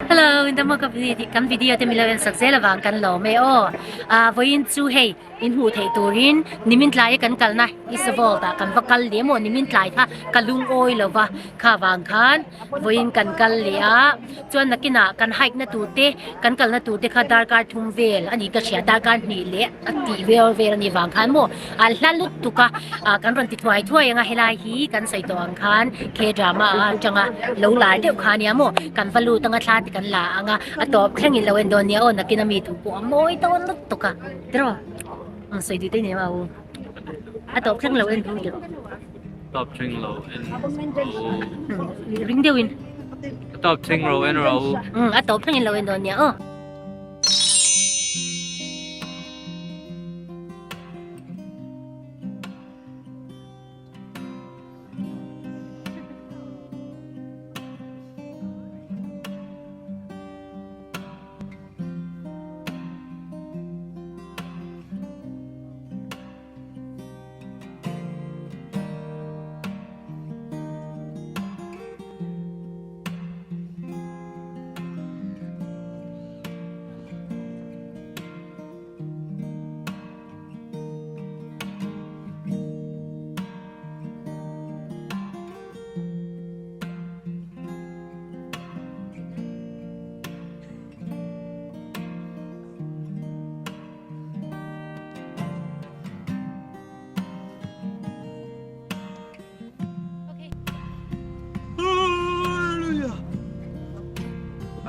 Hello, in damo ka kan video te milo en sak zel awang kan lawm e aw. A vawiin chu hei in hmuh theih turin nimin tlai kan kalna Isavolt ah kan va kal leh emaw nimin tlai kha ka lungawi lova kha vang khan vawiin kan kal leh a chuan nakinah kan hike na tur te kan kalna tur te kha darkar thum vel a nih ka hria darkar hnih leh a tih vel vel a nih vang khan maw a hla lutuk a ah kan rawn ti thuai thuai ang a helai hi kan sawi tawh ang khan K drama atanga lo lar deuh kha ania maw kan va lut anga thla te kan la ang a a tawp thlengin lo en dawn nia aw nakin ami duh pawh a mawi dawn lutuk a tiraw ang sawi duh te nei maw a tawp thleng lo en duh tiraw tawp thleng lo en ro ring deuhin a tawp thleng lo en ro a tawp thlengin lo en dawn nia aw.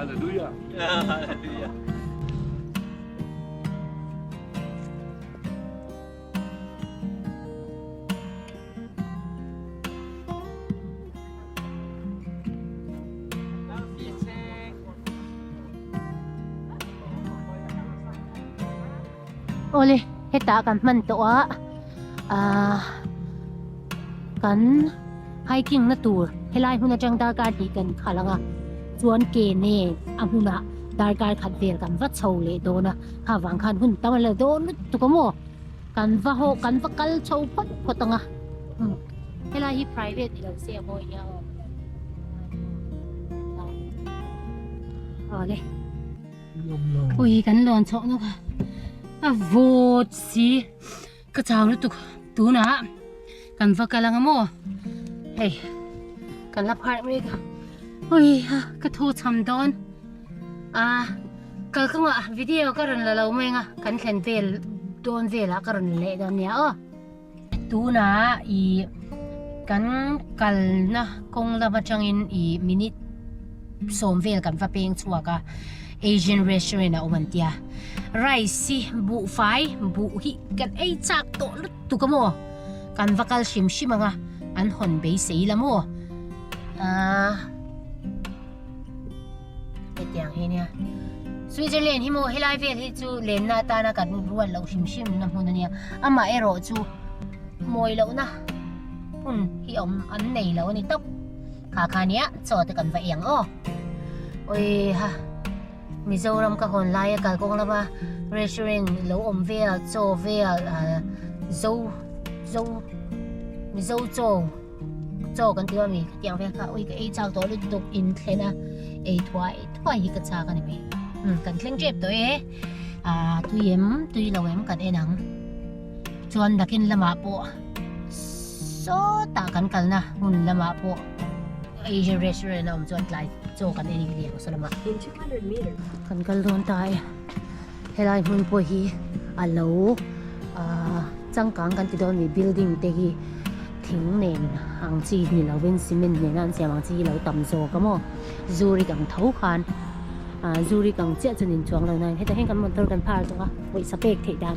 Hallelujah. Hallelujah. Awle hetah kan hman tawh a ahh kan hiking na tur helai hmun atang darkar hnih kan khalh ang a chuan ke nen a hmunah darkar khat vel kan va chho leh dawn a kha vang khan hun tam a la dawn lutuk a maw kan va haw kan va kal chho phawt phawt ang a helai hi private ni lo se a mawi nia aw awle. Ui kan lawn chhoh nawk a a vawt si ka chau lutuk tunah kan va kal ang maw hei kan la pharh mek a ui ha ka thu cham dawn a kal kawngah video ka rawn la lo mai ang a kan thlen vel dawn velah ka rawn la leh dawn nia aw tunah ih kan kalna kawng lam atangin ih minute sawm vel kan va peng chhuak a Asian restaurant a awm an tia rice hi buhfai buh hi kan ei chak tawh lutuk a maw kan va kal hrim hrim ang a an hawn beisei la maw ahh hetiang hi nia Switzerland hi maw helai vel hi chu lenna atana kan ruat loh hrim hrim na hmun ania amah erawh chu mawi lohna hun hi awm an nei lo a ni tawp kha kha nia chaw te kan va ei ang aw ui ha Mizoram ka hawn laia kalkawng lama restaurant lo awm vel chaw vel ah zo zo Mizo chaw. Chaw kan tih ami khatiang vel kha ui ka ei chak tawh lutuk in thlen a ei thuai thuai hi ka chak a ni mai um kan thleng tep tawh e ah tui em tui lo em kan en ang chuan nakin lamah pawh sawtah kan kalna hmun lamah pawh Asian restaurant a awm chuan tlai chaw kan en leh ang saw lamah kan kal dawn ta e helai hmun pawh hi a lo ah changkang kan ti dawn a ni building te hi thing nen ang chi ni lovin cement nena an siam ang chi hi lo tam zawk a maw zuri ang tho khan ah zuri ang chiah chuan inchuang lo nain hetah hian kan motor kan phar tawh a pawisa pek theih dan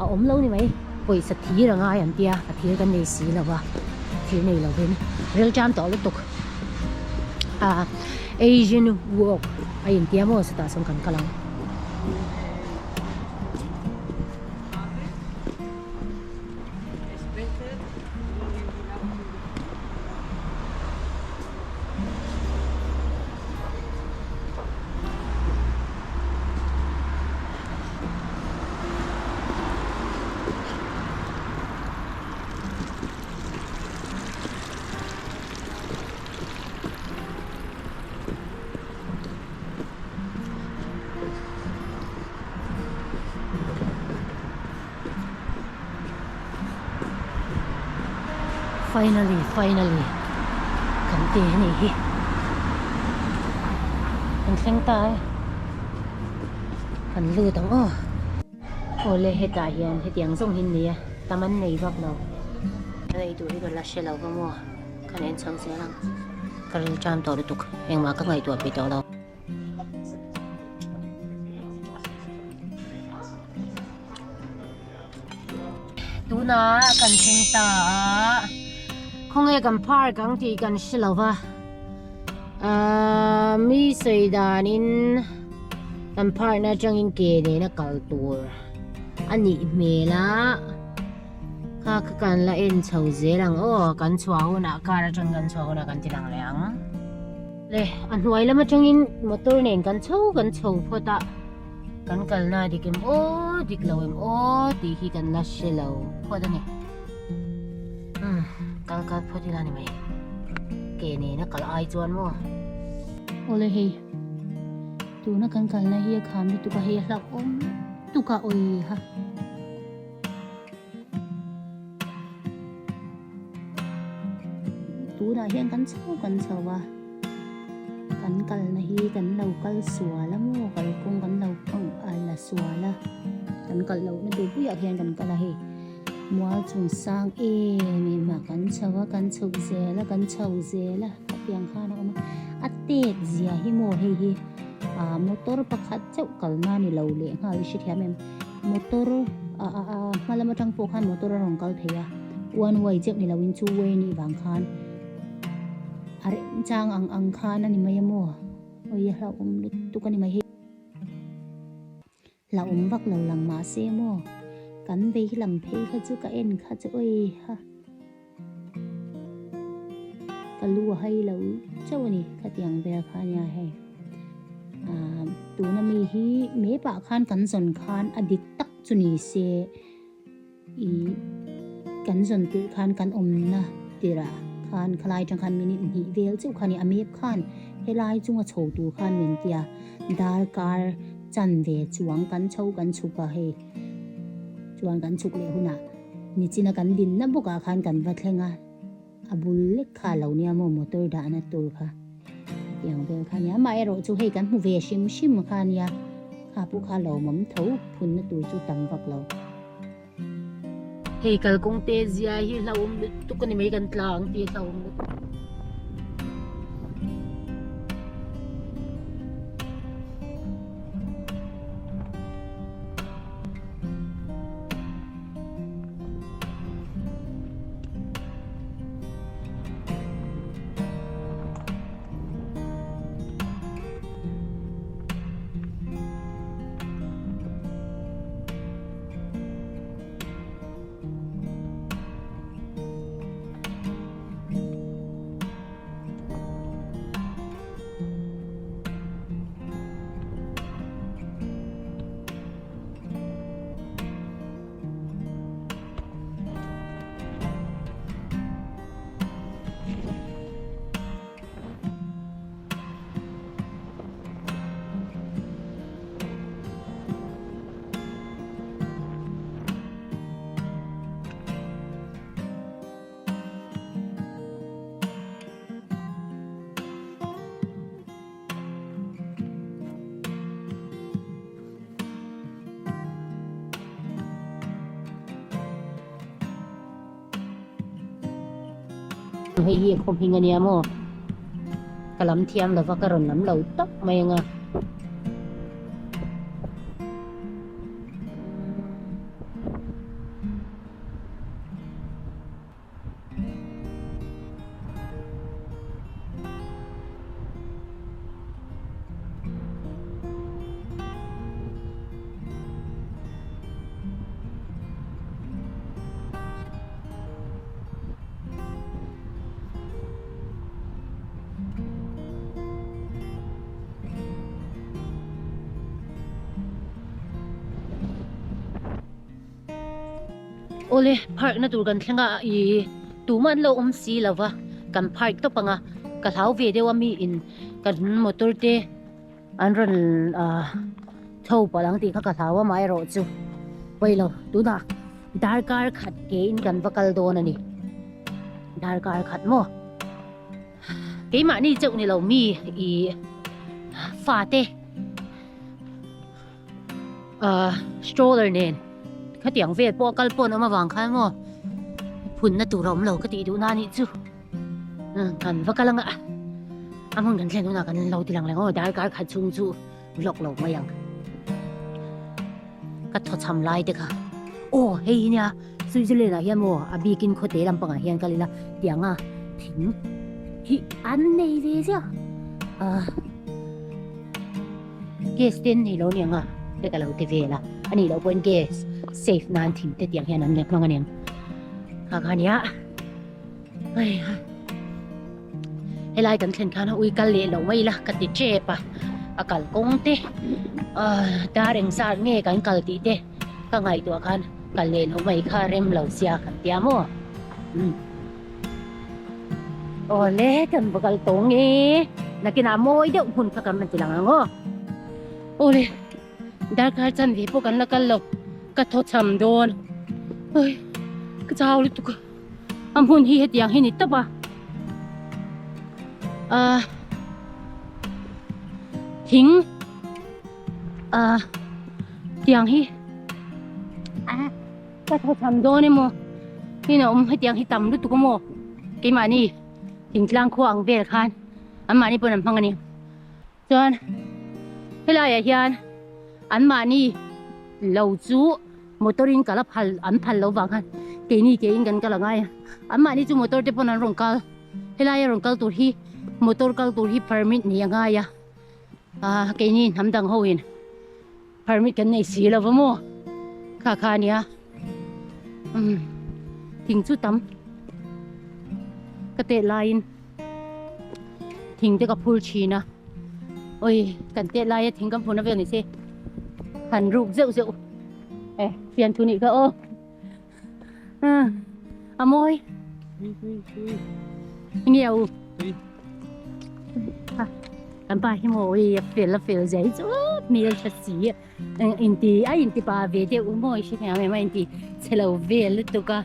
a awm lo ni mai pawisa thir a ngai an tia a thir kan nei si lo va thir nei lovin rel tan tawh lutuk ah Asian walk a intia maw chutah chuan kan kal ang. Finally finally kan ti a nih hi kan thleng ta e kan lut ang aw awle hetah hian hetiang zawng hi an nei a tam an nei vak lo a ei tur hi ka la hre lo va maw kan en chho zel ang ka ril ṭam tawh lutuk engmah ka ngaihtuah peih tawh lo. Tunah kan thleng ta a, khawnge kan park ang tih kan hre lo va, ahh mi sawi danin kan park na atangin ke nena kal tur a nih hmel a, kha kha kan la en chho zel ang aw, kan chhuah hunah car atang kan chhuah hunah kan ti lang leh ang. Le a hnuai lam atangin motor nen kan chho kan chho phawt a. Kan kalna a dik em aw, dik lo em aw tih hi kan la hre lo phawt a ni. Umm, kal kal phawt ila ni mai. Ke nena kal ai chuan maw. Awle hei, tuna kan kalna hi a kham lutuk a, hei a hlauhawm lutuk a, awi ha. Tunah hian kan chho kan chho a. Kan kalna hi kan lo kal sual a maw kalkawng kan lo pang a la sual a kan kal lohna tur puiah hian kan kal a hei mual chung sang em em a kan chho a kan chhoh zel a kan chho zel a khatiang khan a awm a a tet zia hi maw hei hi ah motor pakhat chauh kalna a ni lo leh nghal i hrethiam em motor ah ah ah hma lam atang pawh khan motor a rawn kal thei a one way chauh ni loin two way a nih vang khan. A remchang ang ang khan a ni mai a maw? Awi a hlauhawm lutuk a ni mai hei. Hlauhawm vak lo lang mahse maw? Kan vei lam phei kha chu ka en kha chu awi ha. Ka lu a hai lo chauh a ni khatiang vel kha ania hei. Aaa tuna mi hi map ah khan kan zawn khan a dik tak chu ni se. Ih kan zawn tirh khan kan awmna tirah khan khalai atang khan minute hnih vel chauh kha a ni a map khan helai chunga chho tur khan min ti a darkar chanve chuang kan chho kan chhuk a hei chuan kan chhuk leh hunah nichina kan dinna bawkah khan kan va thleng a. A bul lek kha lo nia maw motor dahna tur kha tiang vel kha nia amaherawh chu hei kan hmu ve hrim hrim kha nia kha pawh kha lawmawm tho phunna tur chu tam vak lo. Hei kalkawng te zia hi hlauhawm lutuk a ni mai kan tla ang tih hlauhawm lutuk. Hei hi a khaw hming a nia maw ka lam thiam lova ka rawn lam lo tawp mai ang a. Awle park na tur kan thleng a ih tumah an lo awm si lo va kan park tawp ang a ka hlau ve deuh a mi in kan motor te an rawn ah chho palh ang tih kha ka hlau a amaherawh chu pawilo tunah darkar khat ke in kan va kal dawn a ni. Darkar khat maw? Keimahni chauh ni lo mi i fate ahh stroller nen khatiang vel pawh a kal pawn awm avang khan maw phunna tur a awm lo ka tih duh na anih chu kan va kal anga a hmun kan thlen hunah kan lo ti lang leh aw darkar khat chhung chu vlog lo mai ang ka thawchham lai te kha aw hei hi nia Switzerland ah hian maw a bikin khawte lampangah hian kal ila tianga thing hi an nei ve ziah ah gas te an nei lo aniang a te ka lo ti vel a a nih loh pawhin gas safe nan thing te tiang hian an lek hmang aniang kha kha ania hei ha helai kan thlen khan a ui kal leh loh mai ila ka ti tep a a kal kawng te ah dar engzat nge kan kal tih te ka ngaihtuah khan kal leh loh mai kha rem lo sia kan tia maw umm awle kan va kal tawng e nakinah mawi deuh hmun kha kan rawn ti lang ang aw awle darkar chanve pawh kan la kal lo ka thaw cham dawn oi ka chau lutuk a a hmun hi hetiang hi ni tawp a ah thing ah tiang hi ah ka thaw tham dawn emaw hei a awm hetiang hi tam lutuk emaw keimahni thingtlang khua ang vel khan anmahni pawn an hmang a ni chuan helaiah hian anmahni lo chu motor in kal a phal an phal lo vang khan keini ke in kan kal a ngai a anmahni chu motor te pawn an rawn kal helaia rawn kal tur hi motor kal tur hi permit ni a ngai a ah keini hnam dang ho in permit kan nei si lo va maw kha kha ania umm thing chu tam ka teh laiin thing te ka phur thin a oi kan teh laia thing kan phurna vel ni se han ruk zeuh zeuh e fian thu nih kha aw a mawi nge u kan pa hi maw oi a fel a fel zia hi chu hmel tha si inti a inti pa ve deuh u maw i hre thei ang em a inti chhe lo vel lutuk a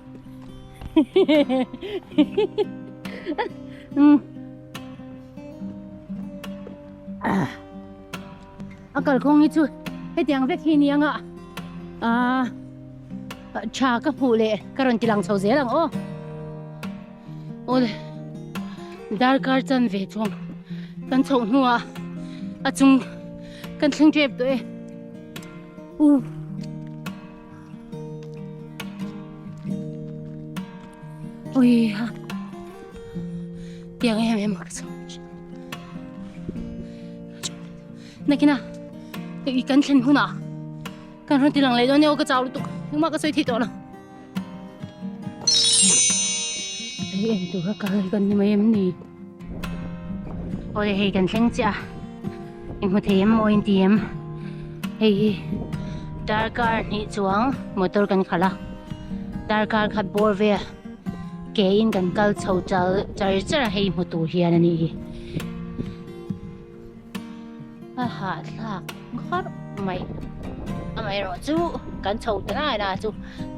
A kalkawng hi chu hetiang vek hi ni anga ah tha ka hmuh leh ka rawn ti lang chho zel ang aw. Awle darkar chan ve chuang kan chhoh hnuah a chung kan thleng tep tawh e u. Ui ha tiang em em ka chho. Nakina i kan thlen hunah kan rawn ti lang leh dawn nia aw ka chau lutuk engmah ka sawi thei tawh lo. Hei en tur a kal kan ni mai em ni? Awle hei kan thleng chiah a inhmu thei em maw inti em hei hi darkar hnih chuang motor kan khalh a darkar khat bawr vel ke in kan kal chho char char a hei hmu tur hian a nih hi. A hahthlak ngharh mai. Amaherawh chu kan chho ta lai lai chu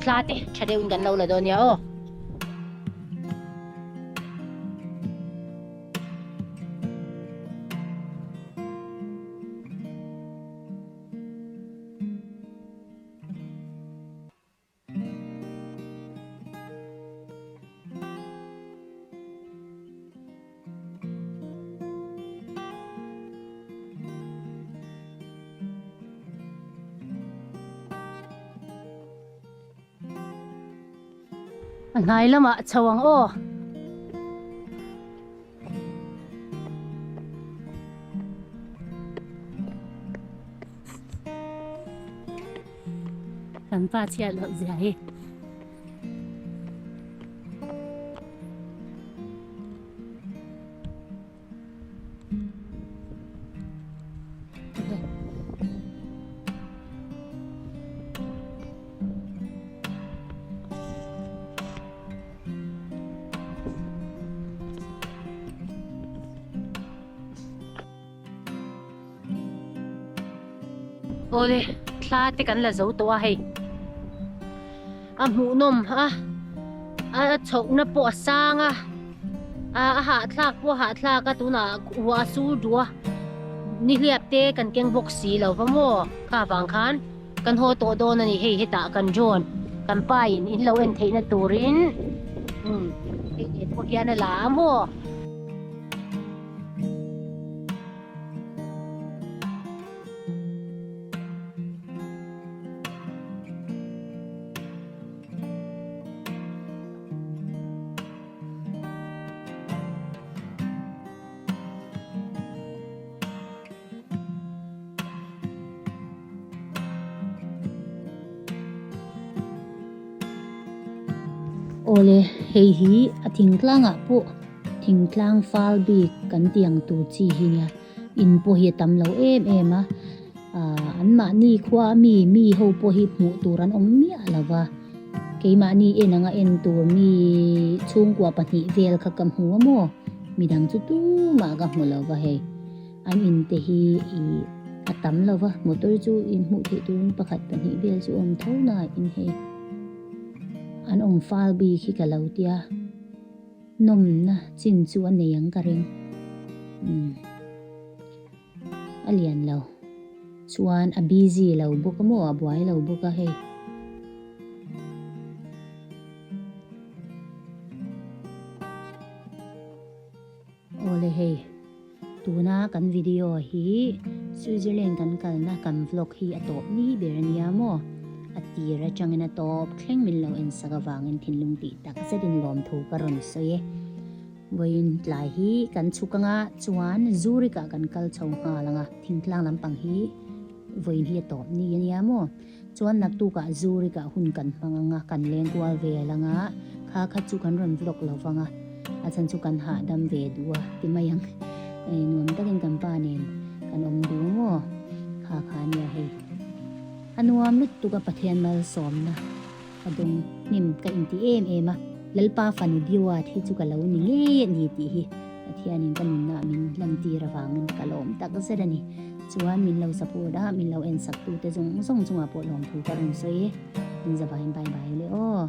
thla te tha deuhin kan lo la dawn nia aw. A hnai lamah chho ang aw. Kan pa chhiat loh zia hi. Awle thla te kan la zo tawh a hei a hmuhnawm a a chhohna pawh a sang a. A a hahthlak pawh a hahthlak a tunah ruah a sur duh a nihliap te kan keng bawk si lo va maw kha vang khan kan haw tawh dawn a ni hei hetah kan drone kan pa in in lo en theihna turin umm hei nen pawh hian a la a maw. Awle hei hi a thingtlangah pawh thingtlang fal bik kan tih ang tur chi hi nia in pawh hi a tam lo em em a ahh an mahni khua ami mi ho pawh hi hmuh tur an awm miah lo va keimahni en anga en tur mi chhungkua pahnih vel kha ka hmu a maw midang chu tumah ka hmu lo va hei an in te hi ih a tam lo va motor chu in hmuh theih turin pakhat pahnih vel chu a awm tho nain hei an awm fal bik hi ka lo tia. Nawmna chin chu a nei ang ka ring. Umm. A lian lo. Chuan a busy lo bawk a maw, a buai lo bawk a hei. Awle hei, tuna kan video hi Switzerland kan kalna kan vlog hi a tawp ni ber a nia maw? A tir atangin a tawp thleng min lo en sak avangin thinlung tih tak zetin lawmthu ka rawn sawi e. Vawiin tlai hi kan chhuk anga chuan Zurich ah kan kal chho nghal anga thingtlang lampang hi vawiin hi a tawp ni a nia maw? Chuan naktukah Zurich ah hun kan hmang anga kan leng kual vel anga kha kha chu kan rawn vlog lo vang a, a chhan chu kan hahdam ve duh a ti mai ang. Nuam takin kan pa nen kan awm duh maw? Kha kha a nia hei. A nuam lutuk a Pathian malsawmna ka dawng hnim ka inti em em a, Lalpa fanu Biuat hi chu ka lo ni ngei a ni tih hi Pathianin ka nunna min hlantir avangin ka lawm tak zet a ni. Chuan min lo support a, min lo en sak tute zawng zawng chungah pawh lawmthu ka rawn sawi e. Min zavaiin bye bye le aw.